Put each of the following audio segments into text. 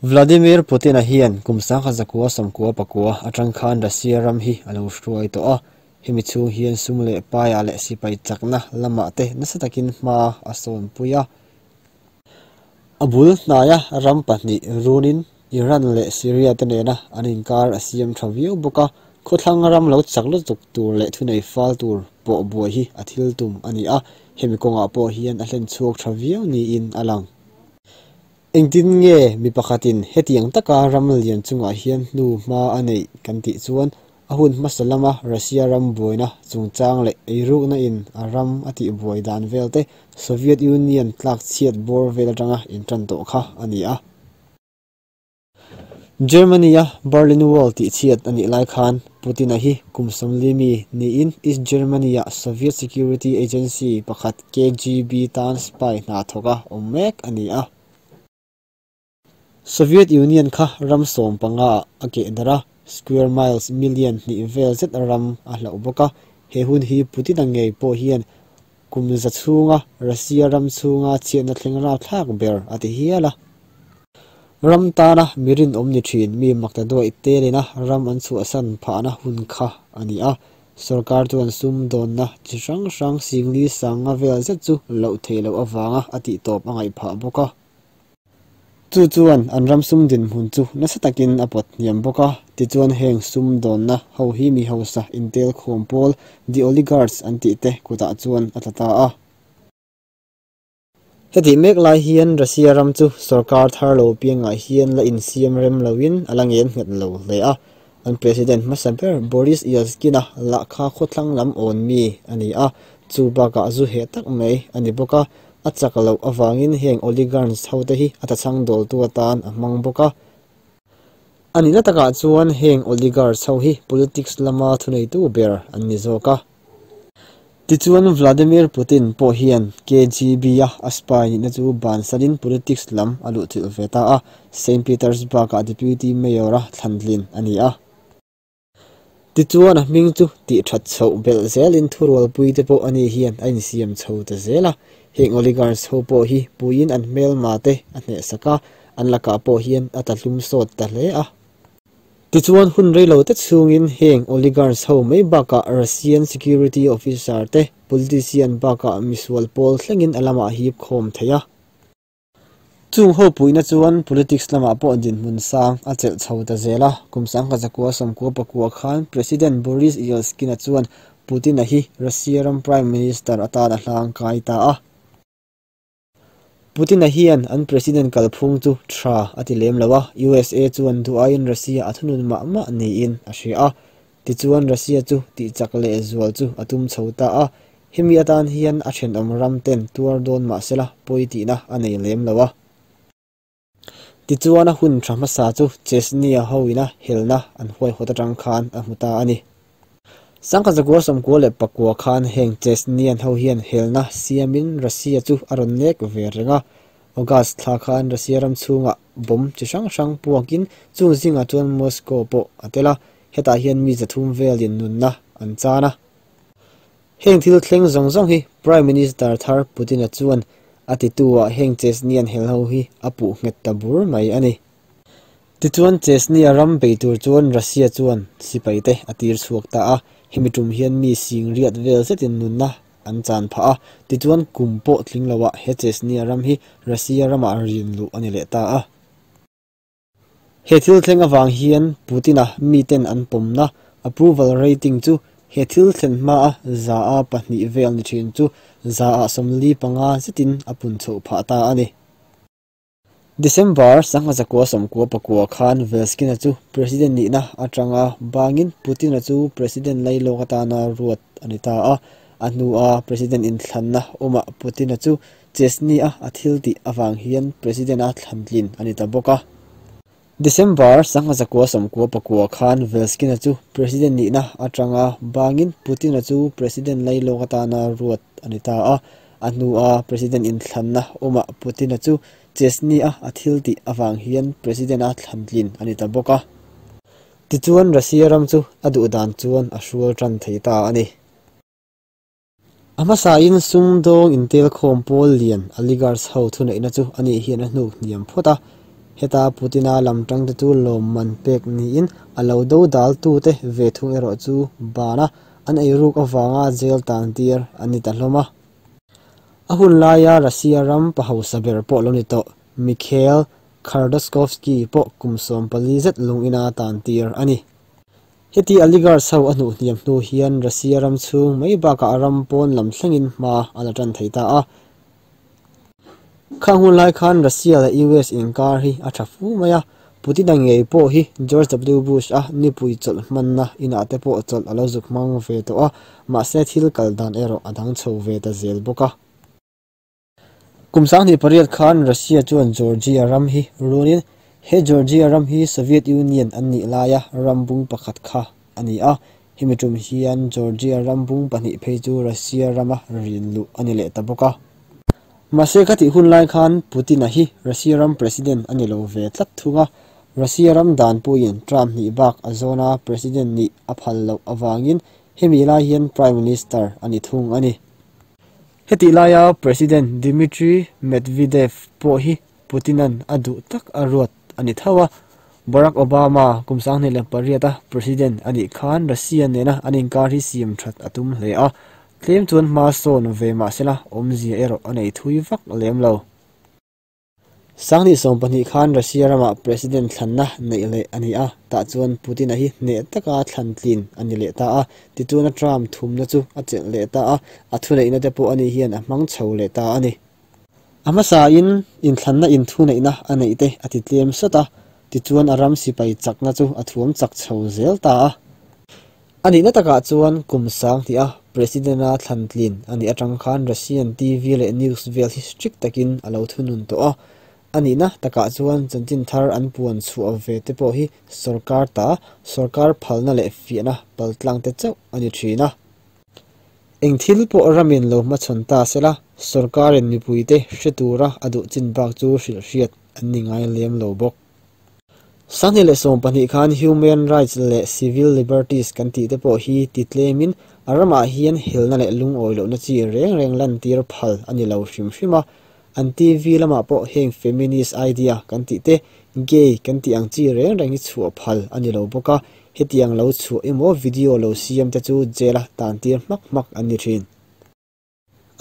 Vladimir Putin-a hian kum 1999 atang khan Russia ram hi a lo hruai tawh a, hemi chhung hian sum leh paiah leh sipai chakna lamah te nasa takin hma a sawnpui a. A bul hnaia ram pahnih runin Iran leh Syria te nena an inkar a siam tha viau bawk a, khawthlang ram lo chak lutuk tur leh thunei fal tur pawh buai hi a thil tum a ni a, hemi kawngah pawh hian a hlen chhuak tha viau niin a lang. Engtin nge mi pakhatin hetiang taka ram lian chungah hian hnu hma a neih kan tih chuan a hun hmasa lama Russia ram buaina chungchang leh eirukna in a ram a tih buai dan vel te Soviet Union tlak chhiat bawr vel atanga intan tawh kha a ni a. Germany-a Berlin Wall tih chhiat a nih lai khan Putin-a hi kum 40 mi niin East Germany-a Soviet Security Agency pakhat KGB tan spy hna thawka awm mek a ni a. Soviet Union kha ram 15 ah a keh darh a, square miles million hnih vel zet ram a hlauh bawk a. He hun hi Putin-a ngei pawh hian kum za chhunga Russia ram chhunga chhiatna thleng rapthlak ber a ti hial a. Ram tana mi rinawm ni thin mi makta duai telina ram an chhuahsan phahna hun kha a ni a. Sorkar chuan sum dawnna chi hrang hrang singli sanga vel zet chu loh theih loh avanga a tih tawp a ngaih phah bawk a. Chu chuan an ram sum dinhmun chu nasa takin a pawt hniam bawk a, tichuan heng sum dawnna ho hi mi hausa intel khawm pawl the oligarchs an tih te kutah chuan a tla ta a. Heti mek lai hian Russia ram chu sorkar thar lo piangah hian la insiam rem loin a la ngen nghet lo hle a. An president hmasa ber Boris Yeltsin-a lahkha khawthlang lam awn mi a ni a, chu bakah zu heh tak mai a ni bawk a. A chak loh avangin heng oligarchs ho te hi a tachhang dawltu atan a hmang bawk a. A nihna takah chuan heng oligarchs ho hi politics lama thuneitu ber an ni zawk a. Tichuan Vladimir Putin pawh hian KGB-a a spy nihna chu bansanin politics lam a luh chilh ve ta a, Saint Petersburg-ah deputy mayor-a thlantlin a ni a. Tichuan a hming chu tih that chhoh belh zelin thurualpui te pawh ani hian a insiam chho ta zel a. Heng oligarchs ho pawh hi puiin an hmelma te a hnehsak a, an lakah pawh hian a tlahlum sawt ta hle a. Tichuan hun rei lo te chhungin heng oligarchs ho mai bakah Russian security officer te, politician bakah misual pawl thlengin a lamah hip khawm thei a. Chung ho puihna chuan politics lamah pawh dinhmun sang a chelh chho ta zel a. Kum 1994 khan President Boris Yeltsin-a chuan Putin-a hi Russia ram Prime Minister atan a hlang kai ta a. Putin-a hian an president kalphung chu tha a ti lem lo a, USA chuan duh aiin Russia a thunun mah mah niin a hria a. Tichuan Russia chu tih chak leh zual chu a tum chho ta a, hemi atan hian a thenawm ram ten tuar dawn mahsela pawi tihna a nei lem lo a. Tichuan a hun tha hmasa chu Chechnya hoina helna an huaihawt atang khan a hmu ta a ni. 1994 khan heng Chechnyan ho hian helna siamin Russia chu a rawn nek ve reng a. August thla khan Russia ram chhungah bomb chi hrang hrang puakin chung zingah chuan Moscow pawh a tel a, hetah hian mi 300 velin nunna an chan a. Heng thil thleng zawng zawng hi Prime Minister thar Putin-a chuan a tituah heng Chechnyan hel ho hi a puh nghet ta bur mai a ni. Tichuan Chechnya ram bei tur chuan Russia chuan sipai te a tir chhuak ta a, hemi tum hian mi sing riat vel zetin nunna an chan phah a, tichuan kum pawh tling loah he Chechnya ram hi Russia ramah rin luh a ni leh ta a. He thil thleng awang hian Putin-a mi ten an pawmna approval rating chu he thil thlen hma a za a pahnih vel ni thin chu za a 45 zetin a pun chhoh phah ta a ni. December 1999 khan Yeltsin-a chu president nihna atanga bangin Putin-a chu president lailawk atana ruat a ni ta a. A hnu a president inthlanna awmah Putin-a chu Chechnya a thil tih awang hian president a thlantlin a ni ta bawk a. December 1999 khan Yeltsin-a chu president nihna atanga bangin Putin-a chu president lailawk atana ruat a ni ta a. A hnu a president inthlanna awmah Putin-a chu Chechnya a thil tih awang hian president a thlantlin a ni ta bawk a. Tichuan Russia ram chu a duh dan chuan a hrual tan thei ta a ni. A hmasain sum dawng intel khawm pawl lian oligarchs ho thuneihna chu ani hian a hnuk hniam phawt a. Heta Putin-a lam tangte chu lawmman pek niin a lo dodal tute ve thung erawh chu bana an eiruk avanga jail tan tir an ni ta hlawm a. A hun laia Russia ram pa hausa ber pawh lo ni tawh Mikhail Khodorkovsky pawh kum 14 zet lungina tan tir a ni. Heti oligarchs ho a hnuh hniam hnu hian Russia ram chhung mai bakah a ram pawn lam thlengin hma a la tan thei ta a. Khang hun lai khan Russia leh US inkar hi a tha fu mai a, Putin-a ngei pawh hi George W Bush a nipui chawlh hmanna inah te pawh chawlh a lo zuk hmang ve tawh a, mahse thil kal dan erawh a dang chho ve ta zel bawk a. Kum 2008 khan Russia chuan Georgia ram hi runin he Georgia ram hi Soviet Union an nih laia ram bung pakhat kha a ni a, hemi tum hian Georgia ram bung pahnih phei chu Russia rama rin luh a ni leh ta bawk a. Mahse ka tih hun lai khan Putin-a hi Russia ram president a ni lo ve tlat thung a, Russia ram dan puiin Trump hnih bak a zawna president nih a phal loh awangin hemi lai hian prime minister a ni thung a ni. Heti laia President Dmitry Medvedev pawh hi Putinan a duh tak a ruat a ni tho a, Barack Obama kum 2008 a president a nih khan Russia nena an inkar hi siam that a tum hle a, tlem chuan hma sawn ve mahsela awmzia erawh a nei thui vak lem lo. 2020 khan Russia rama president thlanna neih leh a ni a, tah chuan Putin-a hi hneh taka thlan tlin a ni leh ta a, tichuan a term thumna chu a chelh leh ta a, a thuneihna te pawh ani hian a hmang chho leh ta a ni. A hmasa in inthlanna in thuneihna a neih te a ti tlem sawt a, tichuan a ram sipai chakna chu a thuam chak chho zel ta a. A nihna takah chuan kum 2000 a president-a thlan tlin a nih atang khan Russian TV leh news vel hi strict takin a lo thunun tawh a. A nihna takah chuan chanchin thar an puan chhuah ve te pawh hi sarkar ta, sarkar phalna leh fiahna paltlang te chauh a ni thin a. Eng thil pawh ramin lo hmachhawn ta sela, sarkarin mipuite hre tura a duh chin bak chu hrilh hriat an ni ngai lem lo bawk. 2012 khan human rights leh civil liberties kan tih te pawh hi ti tlemin a ramah hian helna leh lungawi lohna chi reng reng lan tir phal a ni lo hrim hrim a. An TV lamah pawh heng feminist idea kan tih te, gay kan tih ang chi reng reng hi chhuah phal a ni lo bawk a, hetiang lo chhuah emaw video lo siam te chu jail a tan tir hmak hmak an ni thin.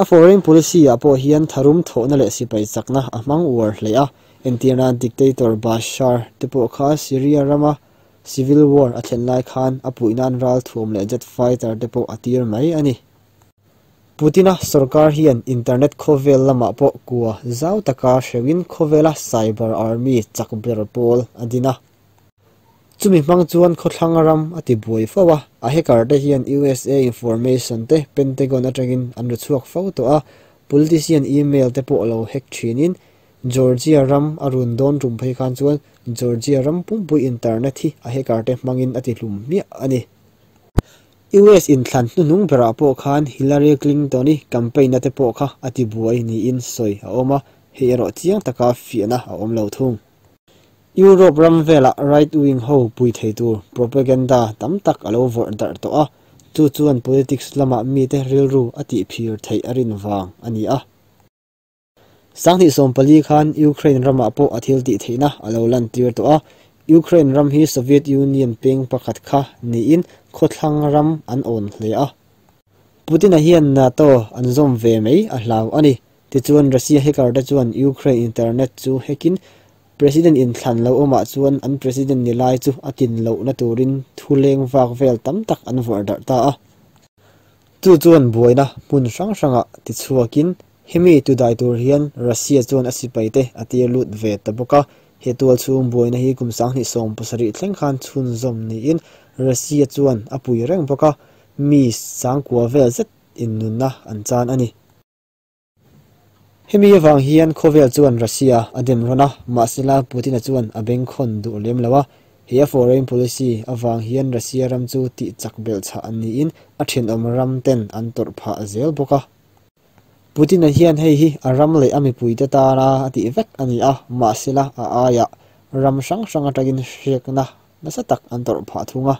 A foreign policy ah pawh hian tharum thawhna leh sipai chakna a hmang uar hle a, entirna dictator Bashar te pawh kha Syria rama civil war a thlen lai khan a puihnan ral thuam leh jet fighter te pawh a tir mai a ni. Putin-a sarkar hian internet khawvel lamah pawh kua zau taka hreuhin khawvela cyber army chak ber pawl a din a. Chumi hmang chuan khawthlang ram a ti buai fo a, a hacker te hian USA information te Pentagon atangin an ru chhuak fo tawh a, politician email te pawh lo hack thinin Georgia ram a run dawn tum phei khan chuan Georgia ram pumpui internet hi a hacker te hmangin a ti hlum hmiah a ni. US inthlan hnuhnung berah pawh khan Hillary Clinton-i campaign-na te pawh kha a ti buai niin sawi a awm a, hei erawh chiang taka fiahna a awm lo thung. Europe ram vela right wing ho pui thei tur propaganda tam tak a lo vawrh darh tawh a, chu chuan politics lamah mite rilru a tih phir theih a rin vang a ni a. 2014 khan Ukraine ramah pawh a thil tih theihna a lo lan tir tawh a, Ukraine ram hi Soviet Union peng pakhat kha niin khawthlang ram an awn hle a. Putin-a hian NATO an zawm ve mai a hlau a ni. Tichuan Russia hacker te chuan Ukraine internet chu hackin president inthlan lo awmah chuan an president ni lai chu a tin lohna turin thu leng vak vel tam tak an vawrh darh ta a. Chu chuan buaina hmun hrang hrangah tichhuakin hemi tu dai tur hian Russia chuan a sipai te a tir lut ve ta bawk a. He tual chhung buaina hi kum 2017 thleng khan chhun zawm niin Russia chuan a pui reng bawk a, mi sangkua vel zet innunna an chan a ni. Hemi awang hian khawvel chuan Russia a dem rawn a, mahsela Putin-a chuan a beng khawn duh lem lo a. He a foreign policy awang hian Russia ram chu tih chak bel chhah an niin a thenawm ram ten an tawrh phah zel bawk a. Putin-a hian hei hi a ram leh a mipui te tana a tih vek a ni a, mahsela a aiah ram hrang hrang atangin hrekna nasa tak an tawrh phah thung a.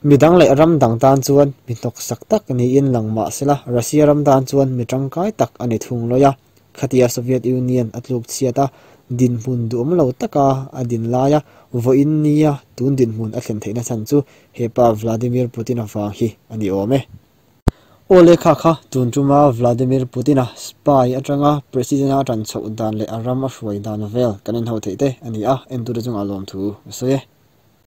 Midang leh ram dang tan chuan mi hnawk sak tak niin lang mahsela Russia ram tan chuan mi tangkai tak a ni thung lawi a. Khatia Soviet Union a tluk chhiat a, Dinhmun duhawm lo taka a din laia vawiin nia tun dinhmun a thlen theihna chhan chu hepa Vladimir Putin-a vang hi a ni awm e. Aw lehkha kha tun tuma Vladimir Putin-a spy atanga President-a tan chhoh dan leh a ram a hruai dan vel kan inho theih te a ni a, entute chungah lawmthu a sawi e.